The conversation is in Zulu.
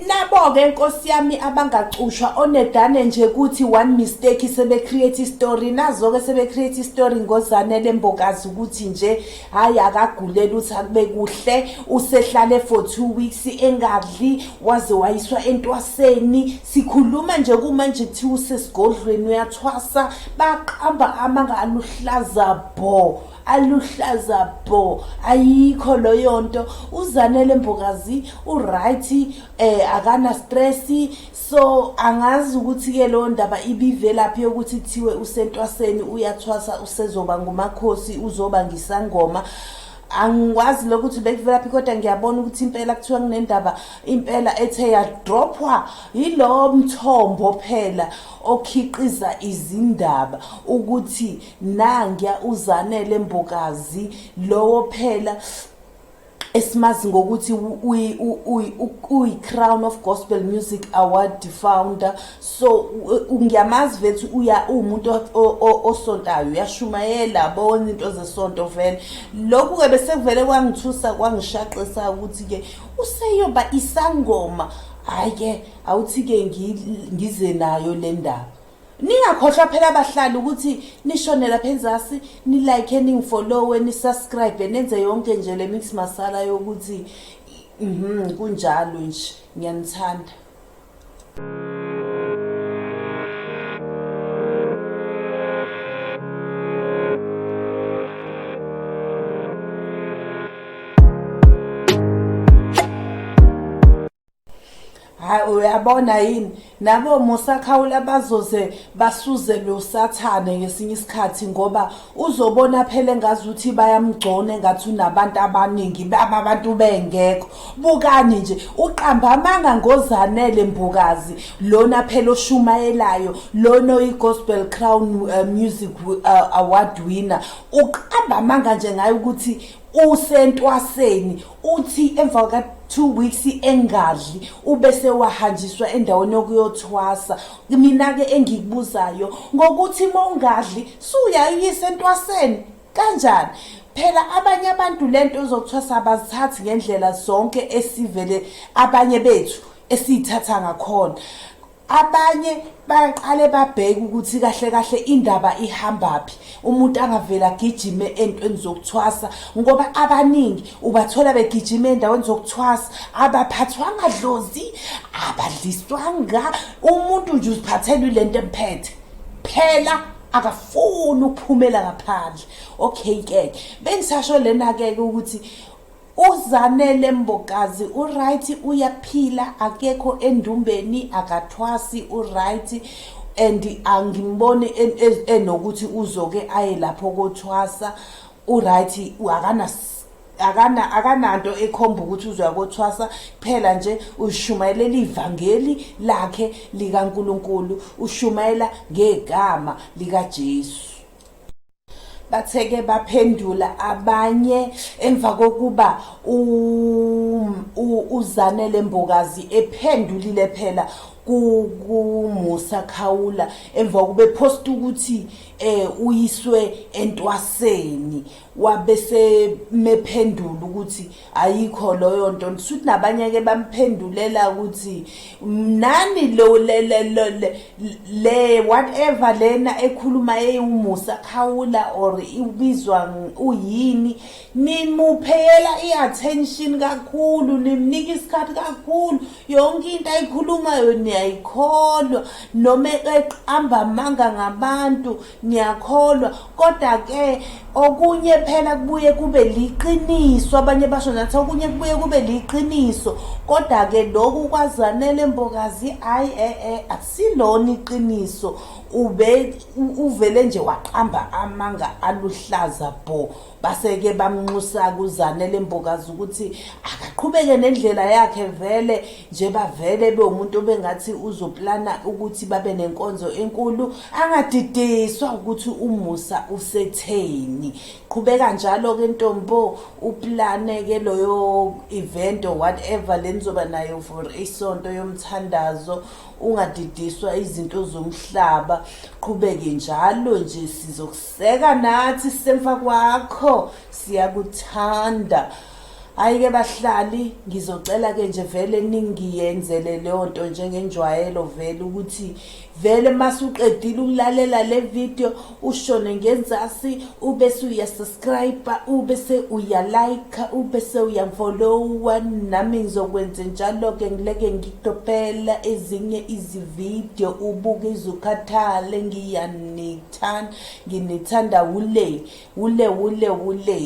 Nabo-ke nkosi yami abangacushwa onedane nje kuthi one mistake sebe-create istory nazo-ke sebe-create istory ngoZanele Mbokazi ukuthi nje hhayi akagulele uthi akube kuhle usehlale for 2 weeks engadli waze wayiswa entwaseni. Sikhuluma nje kumanje kuthiwa usesigodlweni uyathwasa. Baqamba amanga aluhlaza bho, aluhlaza bho. Ayikho leyo nto. UZanele Mbokazi uright, akana stress. So angazi ukuthi ke leyo ndaba ibivelaphi yokuthi kuthiwe usentwaseni uyathwasa, usezoba ngumakhosi, uzoba ngisangoma. Angikwazi lokuthi bekuvelaphi, kodwa ngiyabona ukuthi impela kuthiwa kunendaba impela ethe yadrophwa yilo mthombo phela okhiqiza izindaba ukuthi nangiya uZanele Mbokazi lowo phela esimazi ngokuthi uyi-Crown of Gospel Music Award founder. So ngiyamazi vethu uya uwumuntu osontayo, uyashumayela, bona into zesonto vele. Lokhu-ke bese kuvele kwangithusa, kwangishaqisa ukuthi-ke useyoba isangoma. Hhayi-ke, awuthi-ke ngize nayo le ndaba. Ningakhohlwa phela abahlali ukuthi nishone lapha enzasi, ni-like, ningifollowe, nisubscribe, nenze yonke nje le mix masala yokuthi kunjalo nje. Ngiyanithanda. Hayi, uyabona yini, nabo Musa Khawula bazoze basuze lo sathane ngesinye isikhathi, ngoba uzobona phela engazuthi bayamgcona, engathi unabantu abaningi, baba abantu bengekho. Bukani nje, uqamba amanga ngoZanele Mbokazi lona phela oshumayelayo lona oyi-Gospel Crown Music Award winner. Uqamba amanga nje ngayo ukuthi usentwaseni, uthi emva ka 2 weeks engadli ubese wahanjiswa endaweni yokuyothwasa. Mina-ke engikubuzayo ngokuthi uma ungadli suyayisa entwaseni kanjani? Phela abanye abantu lento zokuthwasa abazithathi ngendlela zonke esivele abanye bethu esiyithatha ngakhona. Abanye bayaqale babheke ukuthi kahle kahle indaba ihambaphi, umuntu angavele agijime entweni zokuthwasa, ngoba abaningi ubathola begijima endaweni zokuthwasa abaphathwanga dlozi, abadliswanga. Umuntu nje uziphathela ilento emphethe phela, akafuni ukuphumela ngaphandle. Okay ke, bengisasho lena ke ukuthi uZanele Mbokazi uright, uyaphila, akekho endumbeni, akathwasi, uright and angimboni enokuthi uzoke aye lapho kothwasa. Uright, akana akana akananto ekhomba ukuthi uzoya kothwasa. Kuphela nje ushumayelela ivangeli lakhe likaNkuluNkulu, ushumayela ngegama likaJesu. Batheke baphendula abanye emva kokuba uZanele Mbokazi ephendulile phela kuMusa Khawula emva kokuba epost ukuthi uyiswe entwaseni, wabese mephendula ukuthi ayikho leyo nto. Suthi nabanye ke bamphendulela ukuthi nani lo le whatever lena ekhuluma eyimusa Khawula or ubizwa uyini, nimupheyela i-attention kakhulu, nimnika isikhathi kakhulu, yonke into ayikhulumayo niyayikholwa, noma eqamba amanga ngabantu niyakholwa. Kodwa ke okunye phela kubuye kube liqiniso, abanye basho nathi okunye kubuye kube liqiniso, kodwa ke lokhu kwaZanele Mbokazi ayi akusilona iqiniso. Ube uvele nje waqamba amanga aluhlaza bho. Base-ke bamnxusa kuZanele Mbokazi ukuthi akaqhubeke nendlela yakhe vele nje, bavele bewumuntu obengathi uzoplana ukuthi babe nenkonzo enkulu, angadidiswa ukuthi uMusa usetheni. Qhubeka njalo-ke ntombo, uplane-ke loyo event or whatever lenizoba nayo for isonto yomthandazo, ungadidiswa izinto zomhlaba. Qhubeke njalo nje, sizokuseka nathi, sisemva kwakho, siyakuthanda. Hhayi-ke bahlali, ngizocela-ke nje vele ningiyenzele leyo nto njengenjwayelo vele ukuthi vele masuqedile ukulalela le video ushone ngenzasi ubese uyasubscribe, ubese uyalike, ubese uyangfollowa, nami ngizokwenze njalo-ke ngileke ngikudobhela ezinye izividiyo ubuke izukhathale. Ngiyanithanda, nginithanda wule wule wule wule.